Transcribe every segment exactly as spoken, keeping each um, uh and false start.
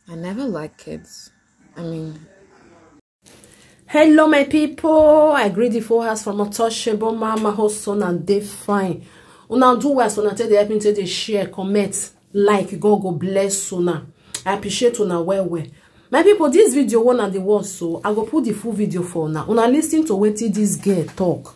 I never like kids. I mean, hello, my people. I greet the full house from Otoshebo Mama Hoson and they fine. Una do well, so una take the help me take the share, comment, like. God go bless una. I appreciate una well well. My people, this video one and the one, so I go put the full video for una. Una listen to wetin this girl talk.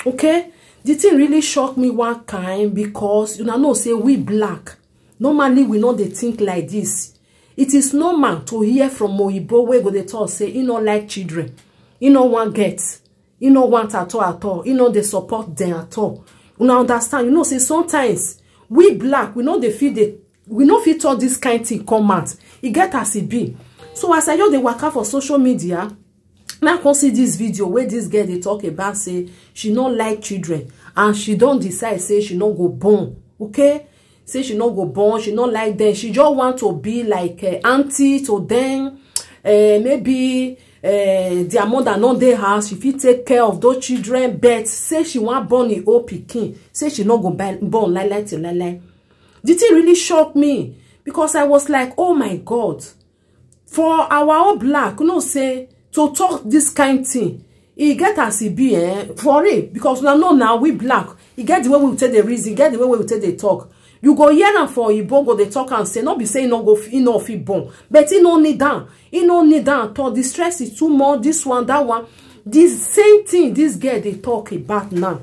Okay? The thing really shocked me one kind because una know say we black. Normally, we no dey think like this. It is normal to hear from Oyibo wey go dey talk say he no like children, he no wan get, he no want at all at all, he no dey support them at all. Una understand? You know say sometimes we black, we no dey fit dey, we no fit talk this kind thing come out. E get as e be. So as I just dey waka for social media, now come see this video wey this girl dey talk about say she no like children and she don decide say she no go born. Okay? Say she no go born, she no like them. She just want to be like uh, auntie to them. Uh, maybe uh, their mother no dey house, she fit take care of those children. But say she wan born im own pikin, say she no go buy- born lie lie till lie lie. The thing really shocked me because I was like, oh my God, for our own black, you know say to talk this kind thing, e get as e be, eh, for real, because una know now we black, e get the way we take the reason, e get the way we take the talk. You go hear am for Igbo go dey talk and say, no be say e no go f- e no fit born, but e no need am, e no need am at all. The stress is too much, this one, that one. The same thing this girl dey talk about now.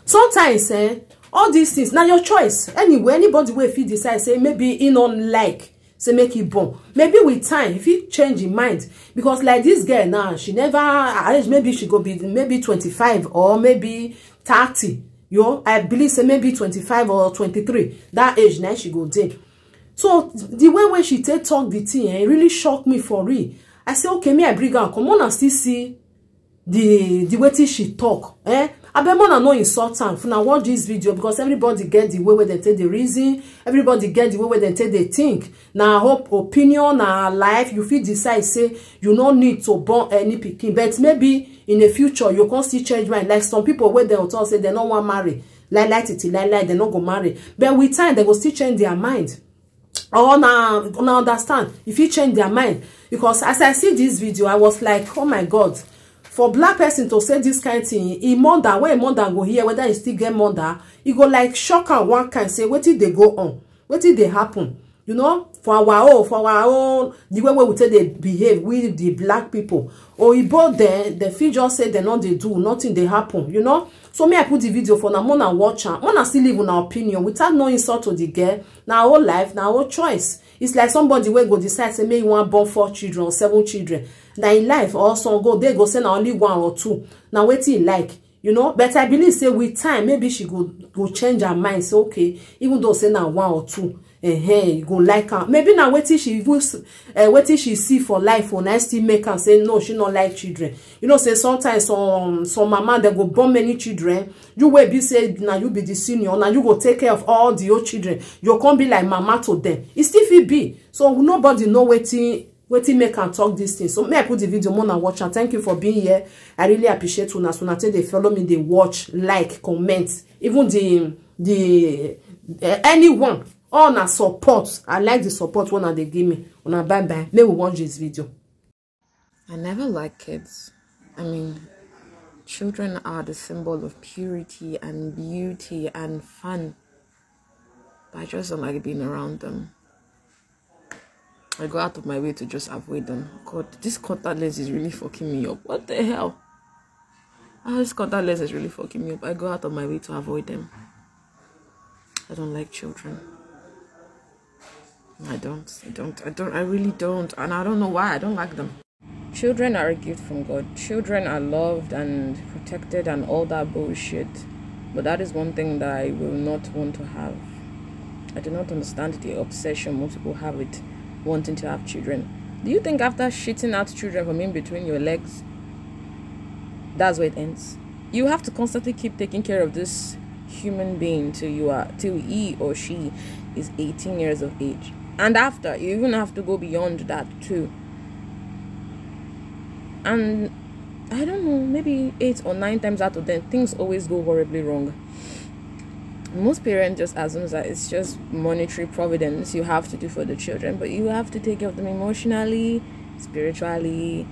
Sometimes, eh, all these things na your choice. Anyway, anybody wey fit decide say maybe e no like say make e born, maybe with time e fit change im mind, because like this girl now, she never, her age, maybe she go be maybe twenty-five or maybe thirty. You know, I believe say maybe twenty-five or twenty-three, that age na she go dey. So the way wey she take talk the thing, eh, really shock me for real. I say, okay, me I bring am come, una still see the the wetin she talk, eh? Abeg, una no insult am if una watch this video, because everybody get the way wey dem take dey reason, everybody get the way wey dem take dey think. Na her opinion, na her life. You fit decide say you no need to born any pikin, but maybe in the future you come still change mind. Like some people wey dem talk say dem no wan marry, like like titi like like dem no go marry, but with time dem go still change their mind. Or na una understand, e fit change their mind. Because as I see this video, I was like, oh my God, for black person to say this kind thing, e mother, when e mother go hear, whether e still get mother, e go like shock am one kind, say wetin dey go on, wetin dey happen. You know, for our own, for our own, the way wey we take dey behave, we the black people, oyibo dem, dem fit just say dem no dey do, nothing dey happen, you know. So me I put the video for una, una watch am, una still leave una opinion without no insult to the girl. Na her life, na her choice. It's like somebody wey go decide say make e wan born four children or seven children. Na im life. Or some go dey go say na only one or two. Na wetin e like, you know. But I believe say with time, maybe she go go change her mind, say okay, even though say na one or two, eh, e go like am. Maybe na wetin she even s- eh, wetin she see for life o, na still make am say no, she no like children. You know say sometimes some some mama dem go born many children. You wey be say na you be the senior, na you go take care of all the old children. You come be like mama to them. E still fit be. So nobody know wetin wetin make am talk this thing. So me I put the video, una watch am. Thank you for being here. I really appreciate una. So una take dey follow me, dey watch, like, comment, even the the uh, anyone. All na support. I like the support wey una dey give me. Una bye bye. Make we watch this video. I never like kids. I mean, children are the symbol of purity and beauty and fun. But I just don't like being around them. I go out of my way to just avoid them. God, this contact lens is really fucking me up. What the hell? Ah, this contact lens is really fucking me up. I go out of my way to avoid them. I don't like children. I don't. I don't. I don't. I really don't. And I don't know why. I don't like them. Children are a gift from God. Children are loved and protected and all that bullshit. But that is one thing that I will not want to have. I do not understand the obsession most people have with wanting to have children. Do you think after shitting out children from in between your legs, that's where it ends? You have to constantly keep taking care of this human being till you are till he or she is eighteen years of age. And after, you even have to go beyond that too. And I don't know, maybe eight or nine times out of ten, things always go horribly wrong. Most parents just assume that it's just monetary providence you have to do for the children, but you have to take care of them emotionally, spiritually,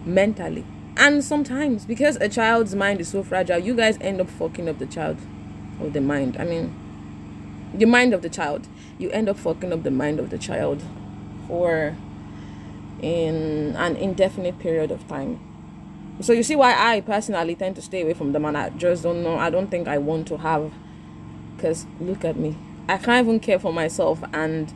mentally, and sometimes, because a child's mind is so fragile, you guys end up fucking up the child, or the mind, I mean, the mind of the child. You end up fucking up the mind of the child for in an indefinite period of time. So you see why I personally tend to stay away from them, and I just don't know. I don't think I want to have, because look at me. I can't even care for myself, and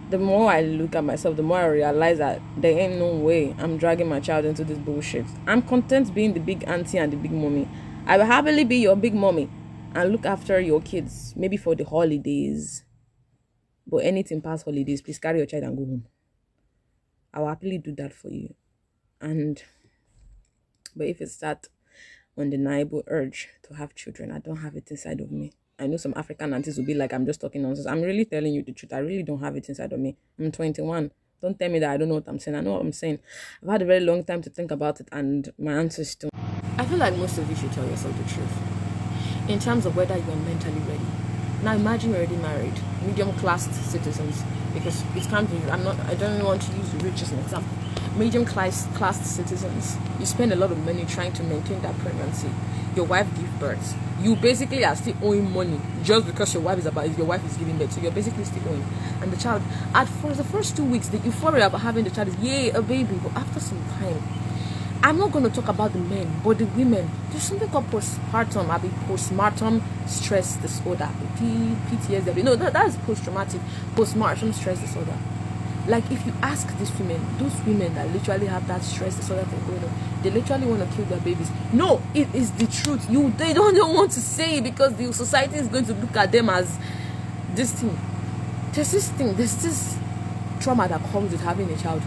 the more I look at myself, the more I realize that there ain't no way I'm dragging my child into this bullshit. I'm content being the big auntie and the big mommy. I will happily be your big mommy and look after your kids, maybe for the holidays. But anything past holidays, please carry your child and go home. I will happily do that for you. And but if it's that undeniable urge to have children, I don't have it inside of me. I know some African aunties will be like, "I'm just talking nonsense." I'm really telling you the truth. I really don't have it inside of me. I'm twenty-one. Don't tell me that I don't know what I'm saying. I know what I'm saying. I've had a very long time to think about it, and my answer is still. I feel like most of you should tell yourself the truth in terms of whether you're mentally ready. Now, imagine you're already married, medium class citizens, because it comes to you. I'm not, I don't want to use the rich as an example. Medium class, class citizens, you spend a lot of money trying to maintain that pregnancy. Your wife gives birth. You basically are still owing money just because your wife is about your wife is giving birth. So you're basically still owing. And the child, at first, the first two weeks, the euphoria of having the child is, "Yay, a baby!" But after some time, I'm not going to talk about the men, but the women. There's something called postpartum, abi postpartum stress disorder, P- P T S D. No, that, that's post-traumatic, postpartum stress disorder. Like, if you ask these women, those women that literally have that stress disorder thing going on, they literally want to kill their babies. No, it is the truth. You, they don't, don't want to say it because the society is going to look at them as this thing. There's this thing. There's this trauma that comes with having a child.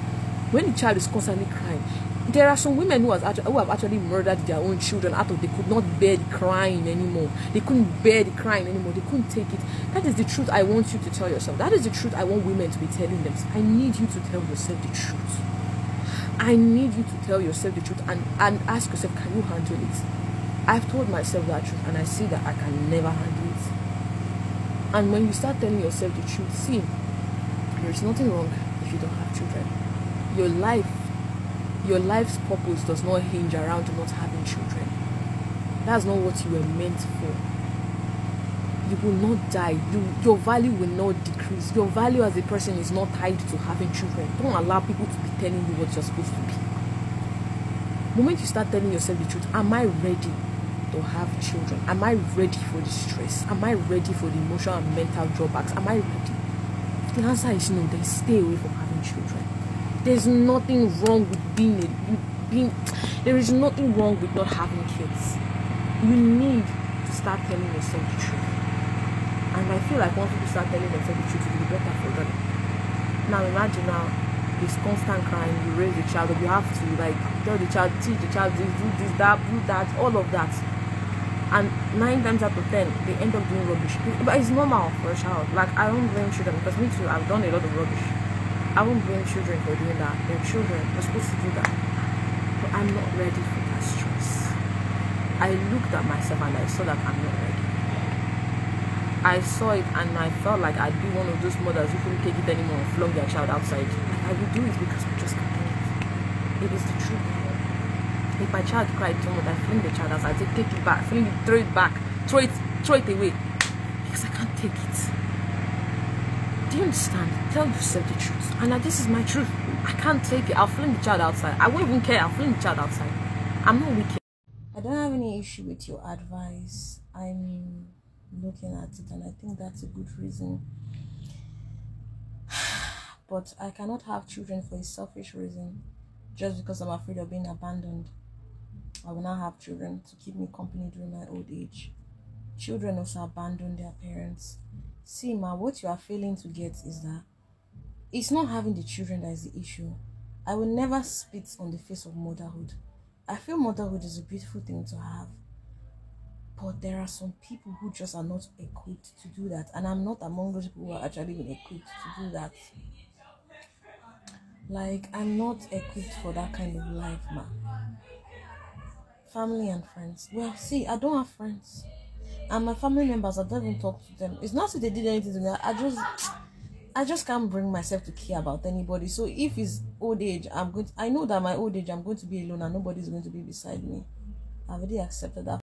When the child is constantly crying, there are some women who, has actually, who have actually murdered their own children out of, they could not bear the crying anymore. They couldn't bear the crying anymore. They couldn't take it. That is the truth I want you to tell yourself. That is the truth I want women to be telling them. I need you to tell yourself the truth. I need you to tell yourself the truth and, and ask yourself, "Can you handle it?" I've told myself that truth, and I see that I can never handle it. And when you start telling yourself the truth, see, there's nothing wrong if you don't have children. Your life, your life's purpose does not hinge around not having children. That's not what you were meant for. You will not die. You, your value will not decrease. Your value as a person is not tied to having children. Don't allow people to be telling you what you're supposed to be. The moment you start telling yourself the truth, "Am I ready to have children? Am I ready for the stress? Am I ready for the emotional and mental drawbacks? Am I ready?" If the answer is no, then stay away from having children. There's nothing wrong with being a, you being. There is nothing wrong with not having kids. You need to start telling yourself the truth. And I feel like once people start telling themselves the truth, it will be better for them. Now imagine now, this constant crying, you raise the child, you have to, like, tell the child, teach the child this, do this, that, do that, all of that. And nine times out of ten, they end up doing rubbish. But it's normal for a child. Like, I don't blame children, because me too, I've done a lot of rubbish. I won't blame children for doing that. They're children. They're supposed to do that. But I'm not ready for that stress. I looked at myself and I saw that I'm not ready. I saw it and I felt like I'd be one of those mothers who couldn't take it anymore and flung their child outside. Like, I would do it because I just can't take it. It is the truth. If my child cried too much, I fling the child outside. I say, "Take it back, fling it, throw it back, throw it, throw it away, because I can't take it." Do you understand? Tell yourself the truth. And now this is my truth. I can't take it. I'll fling the child outside. I won't even care. I'll fling the child outside. I'm not wicked. I don't have any issue with your advice. I'm looking at it, and I think that's a good reason. But I cannot have children for a selfish reason, just because I'm afraid of being abandoned. I will not have children to keep me company during my old age. Children also abandon their parents. See, ma, what you are failing to get is that it's not having the children that is the issue. I will never spit on the face of motherhood. I feel motherhood is a beautiful thing to have, but there are some people who just are not equipped to do that, and I'm not among those people who are actually being equipped to do that. Like, I'm not equipped for that kind of life, ma. Family and friends. Well, see, I don't have friends. And my family members, I don't even talk to them. It's not that they did anything to me. I just, I just can't bring myself to care about anybody. So if it's old age, I'm going. To, I know that my old age, I'm going to be alone, and nobody's going to be beside me. I've already accepted that.